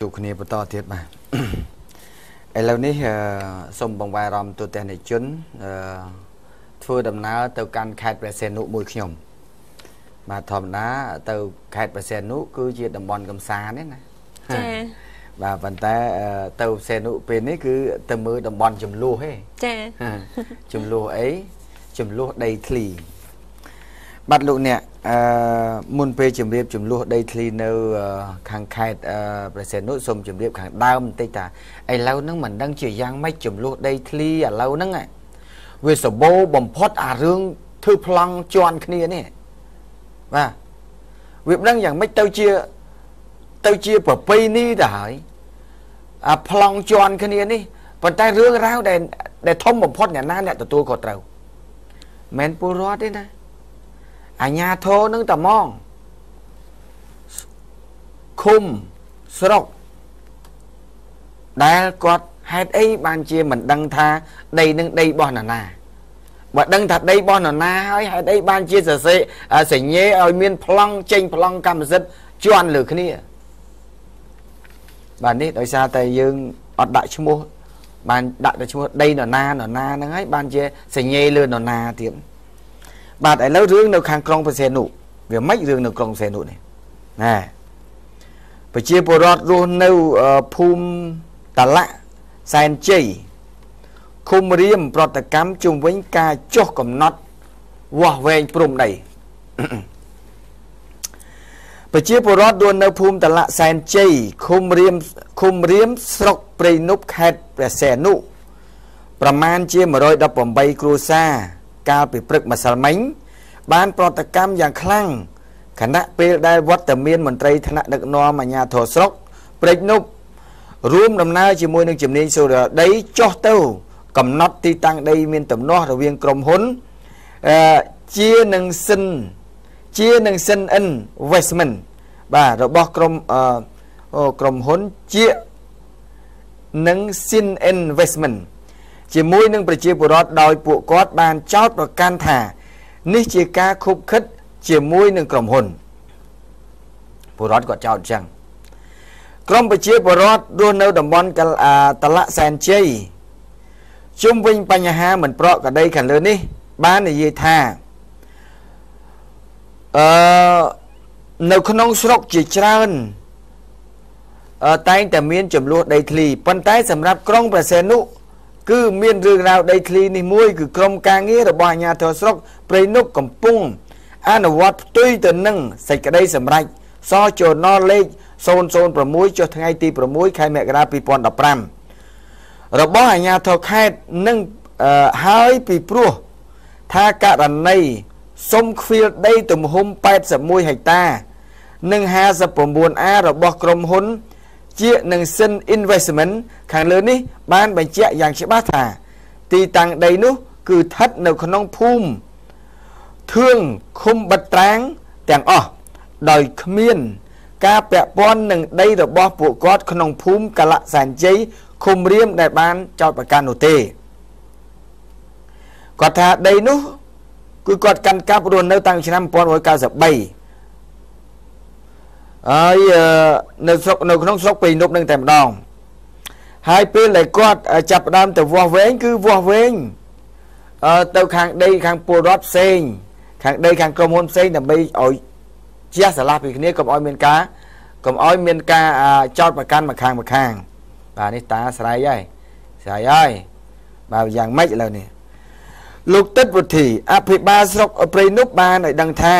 ជួបគ្នាបន្តទៀតបាទឥឡូវនេះសូមបង្វែរអារម្មណ៍ទូទាំងនិជនធ្វើដំណើរទៅកាន់ខេត្តព្រះសីហនុមួយខ្ញុំបាទធម្មតាទៅខេត្តព្រះសីហនុគឺជាតំបន់កំសាន្តទេណាចា៎បាទប៉ុន្តែទៅព្រះសីហនុពេលនេះគឺទៅមើលតំបន់ចំនួនទេចា៎ចំនួនអីចំនួនដីធ្លីបាទលោកអ្នកមុនពេលជម្រាបចំនួនដីធ្លីនៅខាងខេត្តព្រះសីហនុសូមជម្រាបខាងដើមបន្តិចថាឥឡូវហ្នឹងមិនដឹងជាយ៉ាងម៉េចចំនួនដីធ្លីឥឡូវហ្នឹងវាសបោបំផុតអារឿងធ្វើប្លង់ជន់គ្នានេះបាទវាមិនដឹងយ៉ាងម៉េចទៅជាប្រពៃណីទៅហើយអាប្លង់ជន់គ្នានេះប៉ុន្តែរឿងរ៉ាវដែលធំបំផុតអ្នកណាអ្នកទទួលខុសត្រូវមិនពលរដ្ឋទេណាអាញាធរនឹងតែម៉ងឃុំស្រុកដែលគាត់ហេតុអីបានជាមិនដឹងថាដីនឹងដីរបស់នរណាបើដឹងថាដីរបស់នរណាហើយហេតុអីបានជាសរសេរសញ្ញេឲ្យមានប្លង់ចេញប្លង់កម្មសិទ្ធិជន់លើគ្នាបាទនេះដោយសារតែយើងអត់ដាក់ឈ្មោះបានដាក់តែឈ្មោះដីនរណានរណាហ្នឹងហើយបានជាសញ្ញេលើនរណាទៀតបាទឥឡូវរឿងនៅខាងក្រុងព្រះសីហនុវាមិនរឿងនៅក្រុងព្រះសីហនុនេះណាប្រជាពលរដ្ឋរស់នៅភូមិតឡាក់សែនជ័យឃុំរៀមប្រតិកម្មជុំវិញការចុះកំណត់វាស់វែងព្រំដីប្រជាពលរដ្ឋរស់នៅភូមិតឡាក់សែនជ័យឃុំរៀមស្រុកព្រៃនប់ខេត្តព្រះសីហនុប្រមាណជា118គ្រួសារកាលពីព្រឹកម្សិលមិញបានប្រតិកម្មយ៉ាងខ្លាំងខណៈពេលដែលវត្តមានមន្ត្រីថ្នាក់ដឹកនាំអាជ្ញាធរស្រុកព្រែកនប់រួមដំណើរជាមួយនឹងជំនាញសូរដីចុះទៅកំណត់ទីតាំងដីមានទំនាស់រវាងក្រុមហ៊ុនជានឹងសិន Investment បាទរបស់ក្រុមហ៊ុនជានឹងសិន Investment ជាមួយនឹងប្រជាពលរដ្ឋដោយពួកគាត់បានចោទប្រកាន់ថានេះជាការខុបខិតជាមួយនឹងក្រុមហ៊ុនពលរដ្ឋគាត់ចោទអញ្ចឹងក្រុមប្រជាពលរដ្ឋរស់នៅតំបន់តឡាក់សែនជ័យជុំវិញបញ្ហាមិនប្រក្រតីខាងលើនេះបាននិយាយថានៅក្នុងស្រុកជាច្រើនតែងតែមានចំនួនដីធ្លីប៉ុន្តែសម្រាប់ក្រុងព្រះសីហនុគឺមានរឿងរ៉ាវដីធ្លីនេះមួយគឺក្រុមការងាររបស់អាជ្ញាធរស្រុកព្រៃនប់កំពុងអនុវត្តផ្ទុយទៅនឹងសេចក្តីសម្រេចសចនលេខ006ចុះថ្ងៃទី6ខែមករា2015របស់អាជ្ញាធរខេត្តនឹងហើយពីព្រោះថាករណីសុំខ្វៀលដីទំហំ81ហិកតានិង59អារបស់ក្រុមហ៊ុនជានឹងសិន Investment ខាងលើនេះបានបញ្ជាក់យ៉ាងច្បាស់ថាទីតាំងដីនោះគឺស្ថិតនៅក្នុងភូមិធឿងឃុំបិទត្រាងទាំងអស់ដោយគ្មានការពាក់ព័ន្ធនឹងដីរបស់ពួកគាត់ក្នុងភូមិកលៈសែនជ័យឃុំរៀមដែលបានចោទប្រកាន់នោះទេគាត់ថាដីនោះគឺគាត់កាន់កាប់រស់នៅតាំងឆ្នាំ1993ហើយនៅស្រុកនៅក្នុងស្រុកព្រៃនប់នឹងតែម្ដងហើយពេលដែលគាត់ចាប់ផ្ដើមទៅវាស់វែងគឺវាស់វែងទៅខាងដីខាងពលរដ្ឋផ្សេងខាងដីខាងក្រុមហ៊ុនផ្សេងដើម្បីឲ្យជះស្រឡះពីគ្នាកុំឲ្យមានការចោតប្រកាន់ម្ខាងបាទនេះតាស្រ័យហើយបាទយ៉ាងម៉េចឥឡូវនេះលោកទឹកវុធីអភិបាលស្រុកព្រៃនប់បានឲ្យដឹងថា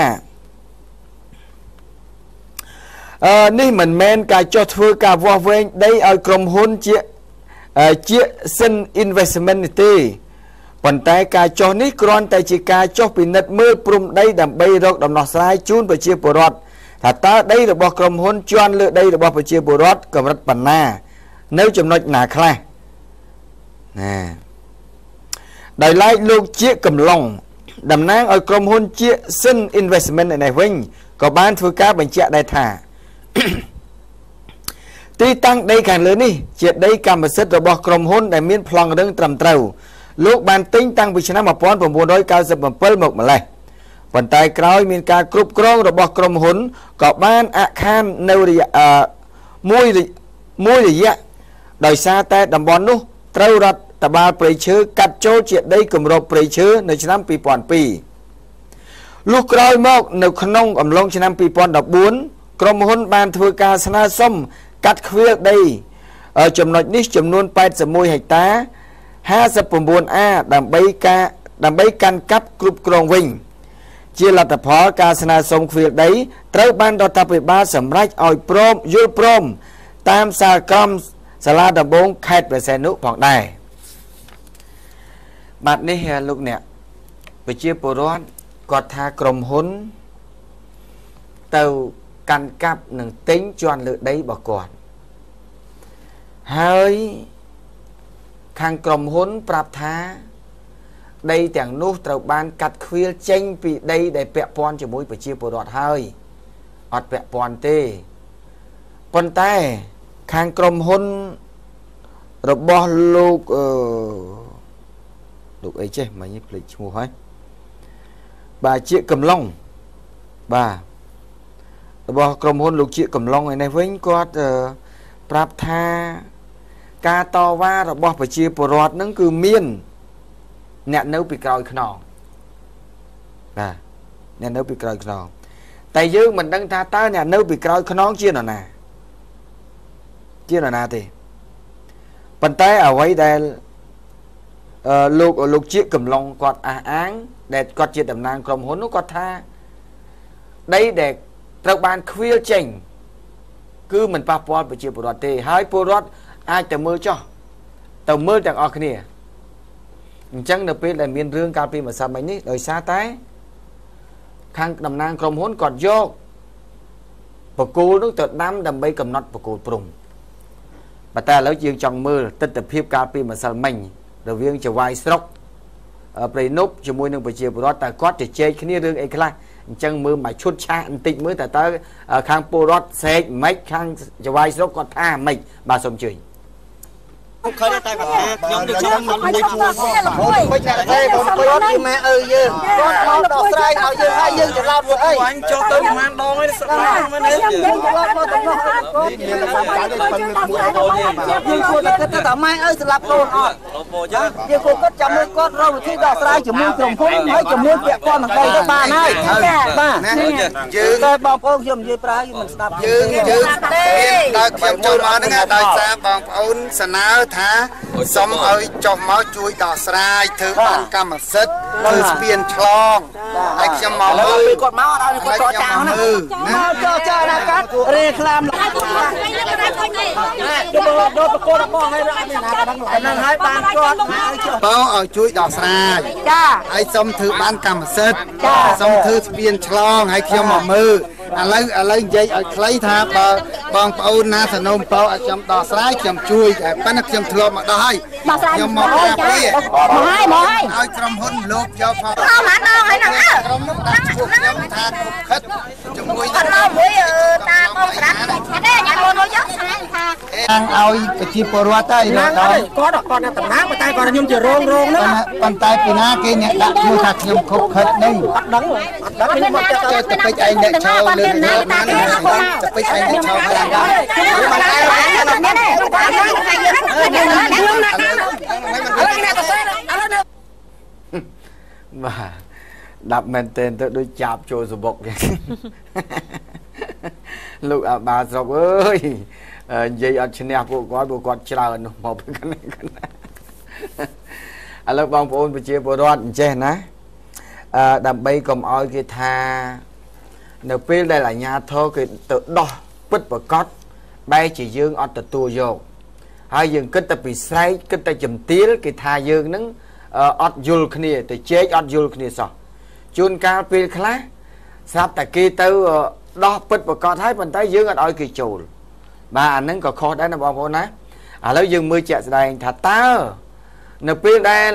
នេះមិនមែនការចុះធ្វើការវាស់វែងដីឲ្យក្រុមហ៊ុនជាសិន Investment នេះទេប៉ុន្តែការចុះនេះគ្រាន់តែជាការចុះពិនិត្យមើលព្រំដីដើម្បីរកដំណោះស្រាយជូនប្រជាពលរដ្ឋថាតើដីរបស់ក្រុមហ៊ុនជាន់លើដីរបស់ប្រជាពលរដ្ឋកម្រិតប៉ុណ្ណានៅចំណុចណាខ្លះណាដោយឡែកលោកជាកំឡុងតំណាងឲ្យក្រុមហ៊ុនជាសិន Investment នេះវិញក៏បានធ្វើការបញ្ជាក់ដែរថាទីតាំងដីខាងលើនេះជាដីកម្មសិទ្ធិរបស់ក្រុមហ៊ុនដែលមានប្លង់រឹងត្រឹមត្រូវលោកបានទិញតាំងពីឆ្នាំ1997មកម្លេះប៉ុន្តែក្រោយមានការគ្រប់គ្រងរបស់ក្រុមហ៊ុនក៏បានអាក់ខាននៅរយៈមួយ មួយរយៈ ដោយសារតែតំបន់នោះត្រូវរដ្ឋបាលព្រៃឈើកាត់ចូលជាដីគម្របព្រៃឈើនៅឆ្នាំ2002។ លុះក្រោយមកនៅក្នុងអំឡុងឆ្នាំ2014 ក្រុមហ៊ុនបានធ្វើការស្នើសុំកាត់ខ្វៀលដីចំណុចនេះចំនួន81ហិកតា59អា ដើម្បីកាន់កាប់គ្រប់គ្រងវិញ។ ជាលទ្ធផល ការស្នើសុំខ្វៀលដីត្រូវបានរដ្ឋាភិបាលសម្រេចឲ្យព្រមយល់ព្រមតាមសាលក្រមសាលាដំបងខេត្តព្រះសីហនុផងដែរ។ បាទ នេះលោកអ្នកប្រជាពលរដ្ឋគាត់ថា ក្រុមហ៊ុនទៅកាន់កាប់និងទិញជន់លើដីរបស់គាត់ ហើយខាងក្រុមហ៊ុនប្រាប់ថាដីទាំងនោះត្រូវបានកាត់ខ្វៀលចេញពីដីដែលពាក់ព័ន្ធជាមួយប្រជាពលរដ្ឋហើយ អត់ពាក់ព័ន្ធទេ។ ប៉ុន្តែខាងក្រុមហ៊ុនរបស់លោក អឺលោកអីចេះមិញភ្លេចឈ្មោះហើយ បាទ ជាកំឡុង បាទ របស់ក្រុមហ៊ុនលោកជាកំឡុងឯនេះវិញ គាត់ប្រាប់ថាការតវ៉ារបស់ប្រជាពលរដ្ឋនឹងគឺមានអ្នកនៅពីក្រោយខ្នង បាទ អ្នកនៅពីក្រោយខ្នង តែយើងមិនដឹងថាតើអ្នកនៅពីក្រោយខ្នងជានរណាជានរណាទេ។ ប៉ុន្តែអ្វីដែលលោកជាកំឡុងគាត់អះអាង ដែលគាត់ជាតំណាងក្រុមហ៊ុននោះ គាត់ថាដីដែលត្រូវបានខ្វៀលចេញគឺមិនប៉ះពាល់ប្រជាពលរដ្ឋទេ ហើយពលរដ្ឋអាចទៅមើលចោះ ទៅមើលទាំងអស់គ្នា។ អញ្ចឹងនៅពេលដែលមានរឿងកាលពីម្សិលមិញនេះ ដោយសារតែខាងតំណាងក្រុមហ៊ុនគាត់យកបកគោលនោះទៅដាំដើម្បីកំណត់បកគោលព្រំ ប៉ុន្តែឥឡូវយើងចង់មើលទស្សនវិជ្ជាកាលពីម្សិលមិញ រវាងចវាយស្រុកព្រៃនប់ជាមួយនឹងប្រជាពលរដ្ឋ តើគាត់ជជែកគ្នារឿងអីខ្លះ? អញ្ចឹងមើលមកឈុតឆាកបន្តិចមើល តើតើខាងពលរដ្ឋស្រែកមិន ខាងចវាយស្រុកគាត់ថាមិន បាទ សូមអញ្ជើញ។ ឃើញតែគាត់ថាខ្ញុំទៅខ្ញុំមិនមួយឈ្មោះមួយពេជ្រ អ្នកទេបងពេជ្រជាម៉ែឪយើង គាត់មកដោះស្រាយឲ្យយើង ហើយយើងច្រឡំស្អីអញចុះទៅប្រហែលដងហើយ ស្ដាយមែនទេ? យើងច្រឡំមកទៅនោះ គាត់មានតែប៉ិនមួយ យើងគួរតែគិតថាម៉ែឪស្លាប់កូនអត់? យើងគួរគិតចាំមើលគាត់រកវិធីដោះស្រាយជាមួយក្រុមហ៊ុន ហើយជាមួយពាក់ព័ន្ធនឹងដីទៅបានហើយ បាទ។ យើងតែបងប្អូនខ្ញុំនិយាយប្រាយមិនស្ដាប់យើង យើងដល់ខ្ញុំចូលមកហ្នឹងដោយសារបងប្អូនស្នើថាសុំឲ្យចុះមកជួយដោះស្រាយ ធ្វើបានកម្មសិទ្ធិ ធ្វើស្ពានឆ្លង ហើយខ្ញុំមកមើល ពេលគាត់មកអត់ឲ្យគាត់ចរចាណា មកចរចាណា កាត់រេក្លាមដល់ប្រកួតរបស់ ហើយអត់មានណាដឹងហ្នឹងហើយ បានគាត់ឲ្យចុះបើឲ្យជួយដោះស្រាយ ចា ហើយសុំធ្វើបានកម្មសិទ្ធិ ចា សុំធ្វើស្ពានឆ្លង ហើយខ្ញុំមកមើល។ ឥឡូវឥឡូវនិយាយឲ្យខ្លីថា បើបងប្អូនណាសនំពោឲ្យខ្ញុំដោះស្រាយ ខ្ញុំជួយ តែប៉ុន្តែខ្ញុំធ្លាប់មកដោះហើយ ខ្ញុំមកការពារមកហើយ មកហើយឲ្យក្រុមហ៊ុនលោកយកផង អស់មកដងហើយហ្នឹង អើក្រុមនោះដាក់ឈ្មោះខ្ញុំថាគុកខិតជាមួយអត់មកមួយតាបងស្រាប់អត់ទេ ញ៉ាំមុនមកយកថា ខាងឲ្យប្រជាពលរដ្ឋហើយដល់គាត់គាត់នៅតំណាង ប៉ុន្តែគាត់ខ្ញុំជារោងរោងហ្នឹង ប៉ុន្តែពីណាគេអ្នកដាក់ឈ្មោះថាខ្ញុំខុបខិតហ្នឹង អត់ដឹង អត់ដឹង ខ្ញុំមកទៅទៅពេចឯងអ្នកឆោលើលើទៅពេចឯងអ្នកឆោខាង បាទ ដាប់មែនទែនទៅដូចចាប់ចូលសបុកចឹង លោកអាបាស្រុកអើយ និយាយអត់ឈ្នះពួកគាត់ ពួកគាត់ច្រើននោះមកពីកណ្ណាកណ្ណា។ ឥឡូវបងប្អូនប្រជាពលរដ្ឋអញ្ចេះណា អឺដើម្បីកុំឲ្យគេថានៅពេលដែលអាជ្ញាធរគេទៅដោះពិតប្រកប បែរជាយើងអត់ទទួលយក ហើយយើងគិតតែពីស្រែក គិតតែជំទាល គេថាយើងនឹងអត់យល់គ្នា ទៅជែកអត់យល់គ្នាសោះ។ ជួនកាលពេលខ្លះស្រាប់តែគេទៅដោះពិតប្រកបហើយ ប៉ុន្តែយើងអត់ឲ្យគេចូល បាទ អានឹងក៏ខុសដែរណាបងប្អូនណា។ ឥឡូវយើងមើលជាក់ស្ដែងថាតើនៅពេលដែល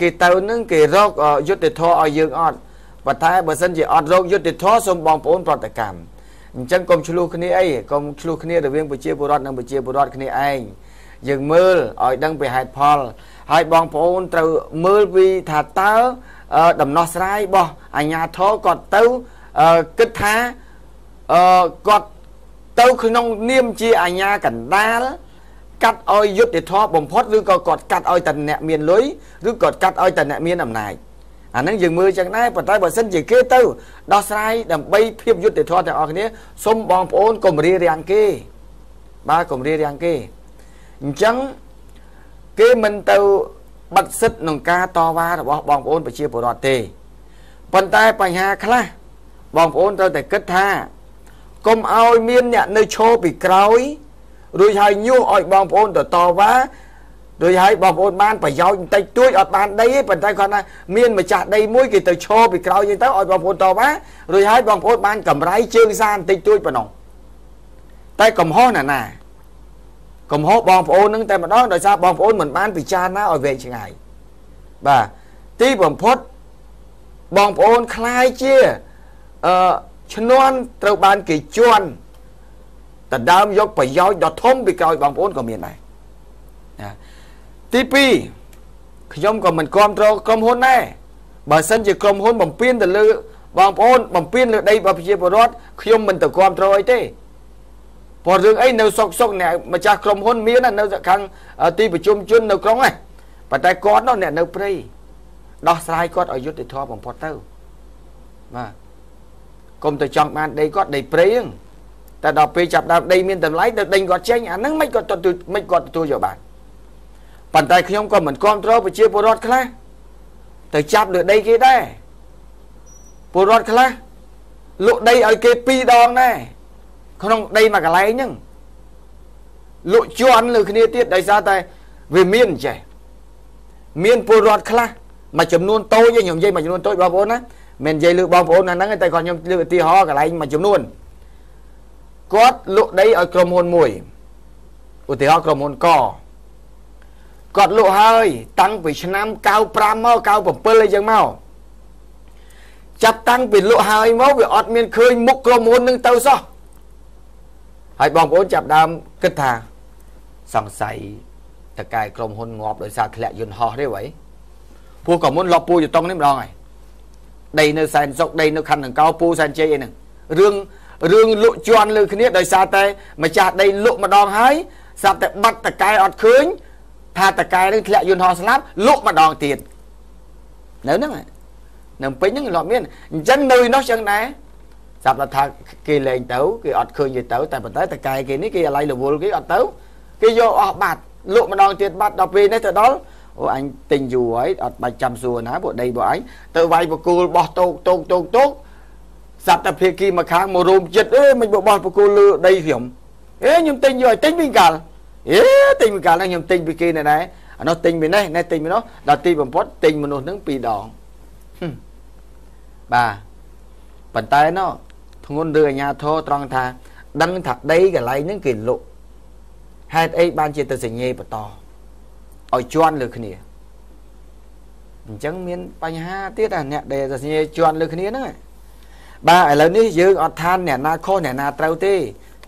គេទៅនឹងគេរកយុត្តិធម៌ឲ្យយើងអត់? ប៉ុន្តែបើសិនជាអត់រកយុត្តិធម៌ សូមបងប្អូនប្រតិកម្ម។ អញ្ចឹងកុំឆ្លោះគ្នាអី កុំឆ្លោះគ្នារវាងប្រជាពលរដ្ឋនិងប្រជាពលរដ្ឋគ្នាឯង យើងមើលឲ្យដឹងពីហេតុផល ហើយបងប្អូនត្រូវមើលពីថាតើដំណោះស្រាយរបស់អាជ្ញាធរគាត់ទៅគិតថាគាត់ ទៅក្នុងនាមជាអាជ្ញាកណ្ដាលកាត់ឲ្យយុត្តិធម៌បំផុតឬក៏គាត់កាត់ឲ្យតែអ្នកមានលុយឬគាត់កាត់ឲ្យតែអ្នកមានអំណាចអាហ្នឹងយើងមើលចឹងដែរប៉ុន្តែបើសិនជាគេទៅដោះស្រាយដើម្បីភាពយុត្តិធម៌ទាំងអស់គ្នាសូមបងប្អូនកុំរារាំងគេបាទកុំរារាំងគេអញ្ចឹងគេមិនទៅបាត់សិទ្ធិក្នុងការតវ៉ារបស់បងប្អូនប្រជាពលរដ្ឋទេប៉ុន្តែបញ្ហាខ្លះបងប្អូនត្រូវតែគិតថាកុំឲ្យមានអ្នកនៅឈរពីក្រោយរួចហើយញុះឲ្យបងប្អូនទៅតវ៉ារួចហើយបងប្អូនបានប្រយោជន៍បន្តិចតួចអត់បានដីទេប៉ុន្តែគាត់ថាមានម្ចាស់ដីមួយគេទៅឈរពីក្រោយយើងទៅឲ្យបងប្អូនតវ៉ារួចហើយបងប្អូនបានកម្រៃជើងសាបន្តិចតួចប៉ុណ្ណោះតែកំហុសណាណាកំហុសបងប្អូននឹងតែម្ដងដោយសារបងប្អូនមិនបានពិចារណាឲ្យវែងឆ្ងាយបាទទីបំផុតបងប្អូនคล้ายជាឈ្នន់ត្រូវបានគេជន់ដណ្ដើមយកប្រយោជន៍ដ៏ធំពីក្រោយបងប្អូនក៏មានដែរណាទី2ខ្ញុំក៏មិនគាំទ្រក្រុមហ៊ុនដែរបើសិនជាក្រុមហ៊ុនបំពេញទៅលើបងប្អូនបំពេញលើដីរបស់ប្រជាពលរដ្ឋខ្ញុំមិនទៅគាំទ្រអីទេព្រោះរឿងអីនៅសុកសុកអ្នកម្ចាស់ក្រុមហ៊ុនមាននៅខាងទីប្រជុំជននៅក្រុងហ្នឹងប៉ុន្តែគាត់នោះអ្នកនៅព្រៃដោះស្រាយគាត់ឲ្យយុត្តិធម៌បំផុតទៅបាទកុំទៅចង់បានដីគាត់ដីព្រៃហ្នឹងតែដល់ពេលចាប់ដើមដីមានតម្លៃទៅដេញគាត់ចេញអាហ្នឹងមិនគាត់មិនគាត់ទទួលយកបានប៉ុន្តែខ្ញុំក៏មិនគាំទ្រប្រជាពលរដ្ឋខ្លះទៅចាប់លើដីគេដែរពលរដ្ឋខ្លះលក់ដីឲ្យគេ2ដងដែរក្នុងដីមួយកន្លែងហ្នឹងលក់ជន់លើគ្នាទៀតដោយសារតែវាមានចេះមានពលរដ្ឋខ្លះមួយចំនួនតូចខ្ញុំនិយាយមួយចំនួនតូចបងប្អូនណាមិននិយាយលើបងប្អូនណាហ្នឹងតែគាត់ខ្ញុំលើកឧទាហរណ៍កន្លែងមួយចំនួនគាត់លក់ដីឲ្យក្រុមហ៊ុនមួយឧទាហរណ៍ក្រុមហ៊ុនកគាត់លក់ហើយតាំងពីឆ្នាំ95មក97អីចឹងមកចាប់តាំងពីលក់ហើយមកវាអត់មានឃើញមុខក្រុមហ៊ុននឹងទៅសោះហើយបងប្អូនចាប់ដើមគិតថាសង្ស័យតកែក្រុមហ៊ុនងាប់ដោយសារធ្លាក់យន្តហោះទេវ៉ៃព្រោះក៏មុនលប់ពូជតុងនេះម្ដងហើយដីនៅសែនសុកដីនៅខណ្ឌដង្កោពូសែនជ័យអីហ្នឹងរឿងលក់ជន់លើគ្នាដោយសារតែម្ចាស់ដីលក់ម្ដងហើយស្រាប់តែបាត់តកែអត់ឃើញថាតកែនឹងធ្លាក់យន្តហោះស្លាប់លក់ម្ដងទៀតនៅហ្នឹងនៅពេញហ្នឹងលក់មានអញ្ចឹងនៅនោះចឹងដែរស្រាប់តែថាគេលែងទៅគេអត់ឃើញគេទៅតែប៉ុន្តែតកែគេនេះគេអាឡ័យរវល់គេអត់ទៅគេយកអស់បាត់លក់ម្ដងទៀតបាត់ដល់ពេលនេះទៅដល់អូអញទិញយូរហើយអត់បាច់ចាំសួរណាពួកដីរបស់អញទៅវាយបកគោលបោះតោកតោកតោកតោកសត្វតែភាគីមកខាងមករួមចិត្តអេមិនបោះបកគោលលើដីខ្ញុំអេខ្ញុំទិញយកឲ្យទិញពីកាលអេទិញពីកាលហ្នឹងខ្ញុំទិញពីគេណែដែរអានោះទិញពីនេះនេះទិញពីនោះដល់ទីបំផុតទិញមនុស្សហ្នឹងពីរដងបាទប៉ុន្តែណោះធ្ងន់ឬអាញាធរត្រង់ថាដឹងថាដីកន្លែងហ្នឹងគេលក់ហេតុអីបានជាទៅសញ្ញេបន្តឲ្យជន់លើគ្នាអញ្ចឹងមានបញ្ហាទៀតអាអ្នកដែលសញ្ញេជន់លើគ្នាហ្នឹងបាទឥឡូវនេះយើងអត់ថាអ្នកណាខុសអ្នកណាត្រូវទេ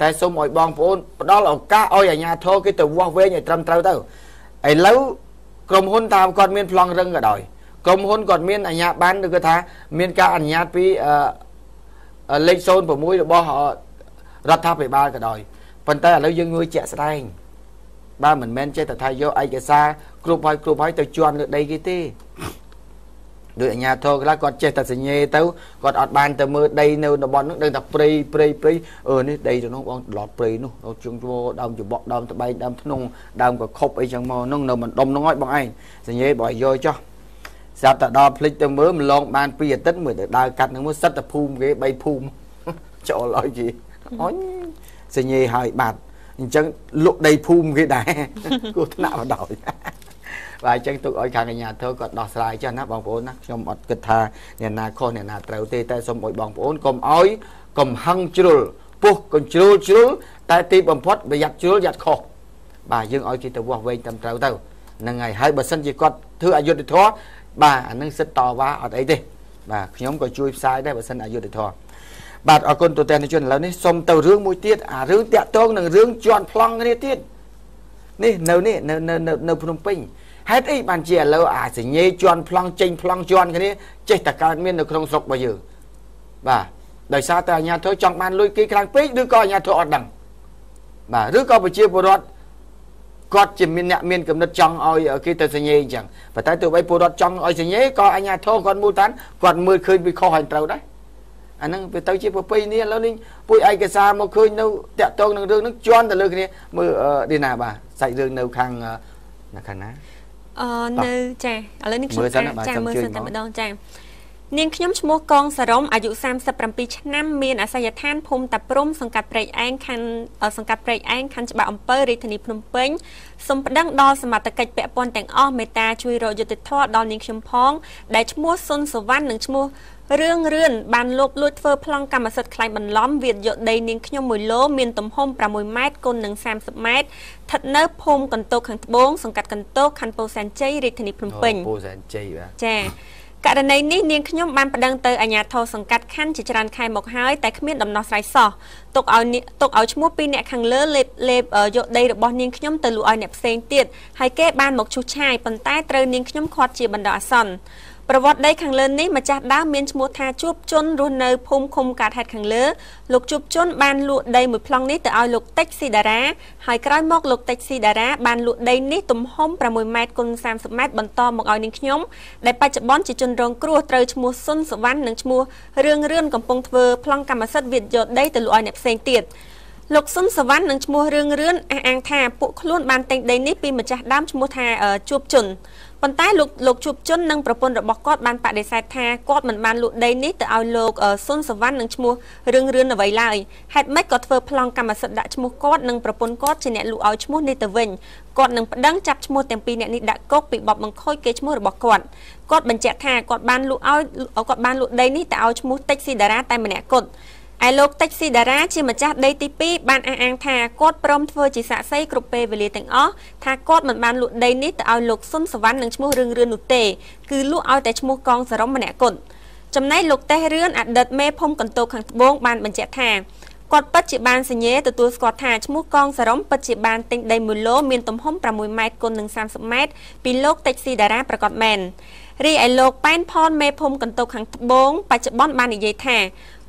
តែសូមឲ្យបងប្អូនផ្ដល់ឱកាសឲ្យអាជ្ញាធរគេទៅវាស់វែងឲ្យត្រឹមត្រូវទៅឥឡូវក្រុមហ៊ុនតាមគាត់មានប្លង់រឹងក៏ដោយក្រុមហ៊ុនគាត់មានអាជ្ញាប័ណ្ណឬក៏ថាមានការអនុញ្ញាតពីលេខ06របស់រដ្ឋាភិបាលក៏ដោយប៉ុន្តែឥឡូវយើងងួយជាក់ស្ដែងបាទមិនមែនចេះតែថាយកឯកសារគ្រប់ហើយទៅជន់លើដីគេទេដោយអាជ្ញាធរខ្លះគាត់ចេះតែសញ្ញេទៅគាត់អត់បានទៅមើលដីនៅតំបន់នោះដឹងតែព្រៃព្រៃព្រៃនេះដីទៅនោះបងឡតព្រៃនោះនៅជើងជោដើមច្បក់ដើមត្បែងដើមធ្នង់ដើមកខប់អីចឹងមកនោះនៅម្ដុំនោះហើយបងឯងសញ្ញេបើយកចោះស្រាប់តែដល់ភ្លេចទៅមើលម្លងបាន2អាទិត្យមើលទៅដើរកាត់នឹងមើលសិតតែភូមិគេ3ភូមិចូលឲ្យគេអញសញ្ញេហើយបាត់អញ្ចឹងលក់ដីភូមិគេដែរគោះថ្នាក់បណ្ដោយបាទអញ្ចឹងទុកឲ្យខាងអាជ្ញាធរគាត់ដោះស្រាយចាស់ណាបងប្អូនណាខ្ញុំអត់គិតថាអ្នកណាខុសអ្នកណាត្រូវទេតែសូមឲ្យបងប្អូនកុំឲ្យកំហឹងជ្រុលពុះកញ្ជ្រុលជ្រុលតែទីបំផុតប្រយ័ត្នជ្រុលយ៉ាត់ខុសបាទយើងឲ្យគេទៅវាស់វែងត្រឹមត្រូវទៅហ្នឹងហើយហើយបើសិនជាគាត់ធ្វើអយុត្តិធម៌បាទអានឹងសិទ្ធតវ៉ាអត់អីទេបាទខ្ញុំក៏ជួយផ្សាយដែរបើសិនអយុត្តិធម៌បាទអរគុណទូទាំងជនឥឡូវនេះសូមទៅរឿងមួយទៀតអារឿងតាក់ទងនឹងរឿងជន់ប្លង់គ្នាទៀតនេះនៅនេះនៅនៅភ្នំពេញហេតុអីបានជាឥឡូវអាសញ្ញេជន់ប្លង់ចេញប្លង់ជន់គ្នាចេះតែកើតមាននៅក្នុងស្រុករបស់យើងបាទដោយសារតែអាជ្ញាធរចង់បានលុយគេខ្លាំងពេកឬក៏អាជ្ញាធរអត់ដឹង បាទឬក៏ប្រជាពលរដ្ឋគាត់ជាមានអ្នកមានកំណត់ចង់ឲ្យគេទៅសញ្ញេអញ្ចឹងប៉ុន្តែទោះបីពលរដ្ឋចង់ឲ្យសញ្ញេក៏អាជ្ញាធរគាត់មូលដ្ឋានគាត់មើលឃើញពីខុសហើយត្រូវដែរអាហ្នឹងវាទៅជាប្រពៃណីឥឡូវនេះពួយឯកសារមកឃើញនៅតាក់ទងនឹងរឿងហ្នឹងជន់ទៅលើគ្នាមើលឌីណាបាទសាច់រឿងនៅខាងនៅខាងណានៅចាឥឡូវនេះខ្ញុំចាមើលសិនតែម្ដងចានាងខ្ញុំឈ្មោះកងសរមអាយុ37ឆ្នាំមានអាសយដ្ឋានភូមិតាព្រំសង្កាត់ព្រែកឯងខណ្ឌសង្កាត់ព្រែកឯងខណ្ឌច្បារអំពៅរាជធានីភ្នំពេញសូមប្តឹងដល់សមត្ថកិច្ចពាក់ព័ន្ធទាំងអស់មេត្តាជួយរកយុត្តិធម៌ដល់នាងខ្ញុំផងដែលឈ្មោះសុនសវណ្ណនិងឈ្មោះរឿងរឿនបានលបលួចធ្វើប្លង់កម្មសិទ្ធិក្លែងបន្លំវាយកដីនាងខ្ញុំ1ឡូមានទំហំ6ម៉ែត្រគុណនឹង30ម៉ែត្រស្ថិតនៅភូមិកន្ទោកខាងត្បូងសង្កាត់កន្ទោកខណ្ឌពោធិ៍សែនជ័យរាជធានីភ្នំពេញពោធិ៍សែនជ័យបាទចាករណីនេះនាងខ្ញុំបានប្តឹងទៅអាជ្ញាធរសង្កាត់ខណ្ឌជាច្រើនខែមកហើយតែគ្មានដំណោះស្រាយសោះទុកឲ្យឈ្មោះពីរអ្នកខាងលើលេបយកដីរបស់នាងខ្ញុំទៅលក់ឲ្យអ្នកផ្សេងទៀតហើយគេបានមកឈូសឆាយប៉ុន្តែត្រូវនាងខ្ញុំខាត់ជាបណ្ដោះអាសន្នប្រវត្តិដីខាងលើនេះម្ចាស់ដើមមានឈ្មោះថាជួបជន់រស់នៅភូមិឃុំកាត់ហេតុខាងលើលោកជួបជន់បានលក់ដីមួយប្លង់នេះទៅឲ្យលោកតិចស៊ីតារាហើយក្រោយមកលោកតិចស៊ីតារាបានលក់ដីនេះទំហំ6ម៉ែត្រគុណ30ម៉ែត្របន្តមកឲ្យនាងខ្ញុំដែលបច្ចុប្បន្នជាជនរងគ្រោះត្រូវឈ្មោះសុនសវណ្ណនិងឈ្មោះរឿងរឿនកំពុងធ្វើប្លង់កម្មសិទ្ធិវាយកដីទៅលក់ឲ្យអ្នកផ្សេងទៀតលោកសុនសវណ្ណនិងឈ្មោះរឿងរឿនអះអាងថាពួកខ្លួនបានទិញដីនេះពីម្ចាស់ដើមឈ្មោះថាជួបជន់ប៉ុន្តែលោកជួបជន់និងប្រពន្ធរបស់គាត់បានបដិសេធថាគាត់មិនបានលក់ដីនេះទៅឲ្យលោកសុនសវណ្ណនិងឈ្មោះរឿងរឿនអ្វីឡើយហេតុម៉េចក៏ធ្វើប្លង់កម្មសិទ្ធិដាក់ឈ្មោះគាត់និងប្រពន្ធគាត់ជាអ្នកលក់ឲ្យឈ្មោះនេះទៅវិញគាត់នឹងប្តឹងចាប់ឈ្មោះទាំងពីរអ្នកនេះដាក់គុកពីបទបង្ខូចកេរ្តិ៍ឈ្មោះរបស់គាត់គាត់បញ្ជាក់ថាគាត់បានលក់ដីនេះទៅឲ្យឈ្មោះតិចស៊ីតារាតែម្នាក់គត់ឯលោកតិចស៊ីតារាជាម្ចាស់ដីទី2បានអះអាងថាគាត់ព្រមធ្វើជាសាក្សីគ្រប់ពេលវេលាទាំងអស់ថាគាត់មិនបានលក់ដីនេះទៅឲ្យលោកសុនសវណ្ណនិងឈ្មោះរឿងរឿននោះទេគឺលក់ឲ្យតែឈ្មោះកងសរមម្នាក់គត់ចំណែកលោកតេះរឿនអតីតមេភូមិកន្ទោកខាងត្បូងបានបញ្ជាក់ថាគាត់ពិតជាបានសញ្ញេទទួលស្គាល់ថាឈ្មោះកងសរមពិតជាបានទិញដី1ឡូមានទំហំ6ម៉ែត្រគុណនឹង30ម៉ែត្រពីលោកតិចស៊ីតារាប្រាកដមែនរីឯលោកប៉ែនផនមេភូមិកន្ទោកខាងត្បូងបច្ចុប្បន្នបាននិយាយថា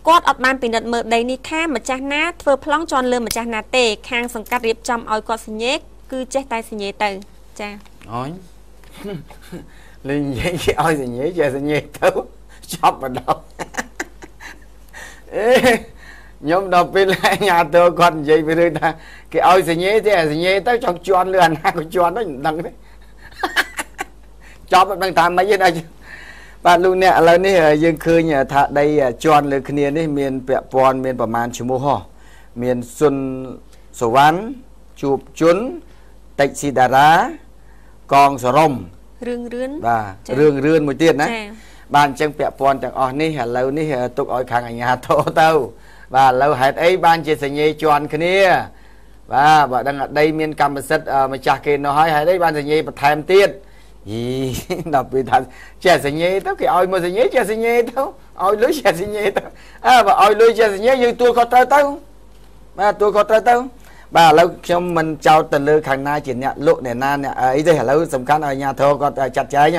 គាត់អត់បានពិនិត្យមើលដីនេះថាម្ចាស់ណាធ្វើប្លង់ជន់លើម្ចាស់ណាទេខាងសង្កាត់រៀបចំឲ្យគាត់សញ្ញេគឺចេះតែសញ្ញេទៅចាអូយលេងនិយាយគេឲ្យសញ្ញេចេះសញ្ញេទៅចប់បណ្ដោអេខ្ញុំដល់ពេលអាញាទៅគាត់និយាយពីរឿងថាគេឲ្យសញ្ញេទេសញ្ញេទៅចង់ជន់លើអាណាក៏ជន់ទៅមិនដឹងទេចប់មិនដឹងថាម៉េចទេណាបាទលោកអ្នកឥឡូវនេះយើងឃើញថាដីជន់លើគ្នានេះមានពាក់ព័ន្ធមានប្រមាណឈ្មោះហោះមានសុនសវណ្ណជួបជន់តិចស៊ីតារាកងសរមរឿងរឿនបាទរឿងរឿនមួយទៀតណាបាទអញ្ចឹងពាក់ព័ន្ធទាំងអស់នេះឥឡូវនេះទុកឲ្យខាងអាជ្ញាធរទៅបាទឥឡូវហេតុអីបានជាសញ្ញេជន់គ្នាបាទបើដឹងដីមានកម្មសិទ្ធិម្ចាស់គេនោះហើយហេតុអីបានសញ្ញេបន្ថែមទៀតយីដល់ពេលថាចេះសញ្ញេទៅគេឲ្យមកសញ្ញេចេះសញ្ញេទៅឲ្យលុយចេះសញ្ញេទៅអើបើឲ្យលុយចេះសញ្ញេយើងទួលខុសត្រូវទៅបាទទួលខុសត្រូវទៅបាទឥឡូវខ្ញុំមិនចោទទៅលើខាងណាជាអ្នកលក់អ្នកណាអ្នកអីទេឥឡូវសំខាន់ឲ្យអាជ្ញាធរគាត់ចាត់ចែង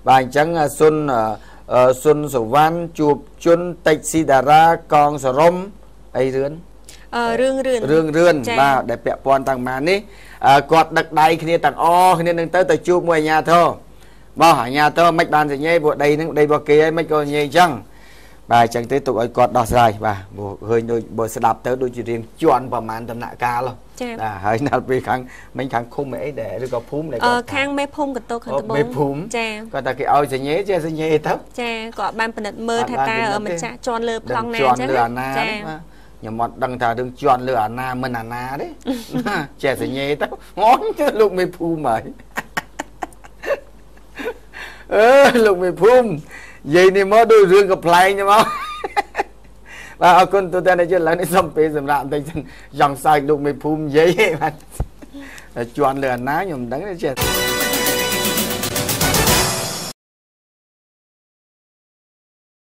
បាទអញ្ចឹងសុនសវណ្ណជួបជន់តិចស៊ីតារាកងសរមអីរឿនរឿងរឿនរឿងរឿនបាទដែលពាក់ព័ន្ធតាំងម៉ាននេះគាត់ដឹកដៃគ្នាទាំងអស់គ្នានឹងទៅជួបមួយអាជ្ញាធរបោះអាជ្ញាធរមិនបានសញ្ញេពួកដីនឹងដីរបស់គេហើយមិនក៏សញ្ញេអញ្ចឹងបាទអញ្ចឹងទេទុកឲ្យគាត់ដោះស្រាយបាទព្រោះឃើញដូចបើស្ដាប់ទៅដូចជារៀងជន់ប្រហែលដំណាក់កាលបាទហើយដល់ពេលខាងមិញខាងឃុំអីដែរឬក៏ភូមិដែរគាត់ខាងមេភូមិកន្ទោខាងត្បូងមេភូមិចាគាត់ថាគេឲ្យសញ្ញេចេះសញ្ញេទៅចាគាត់បានពិនិត្យមើលថាតើម្ចាស់ជន់លើប្លង់ណាអញ្ចឹងជន់លើអាណាខ្ញុំអត់ដឹងថារឿងជន់លើអាណាមិនអាណាទេចេះសញ្ញេទៅងន់លោកមេភូមិហើយអឺលោកមេភូមិនិយាយនេះមកដូចរឿងកំប្លែងទៅមកបាទអរគុណទូទាំងនេះឥឡូវនេះសុំពេលសម្រាប់បន្តិចសិនចង់សើចលោកមេភូមិនិយាយបាទជន់លើអាណាខ្ញុំមិនដឹងទេចេះ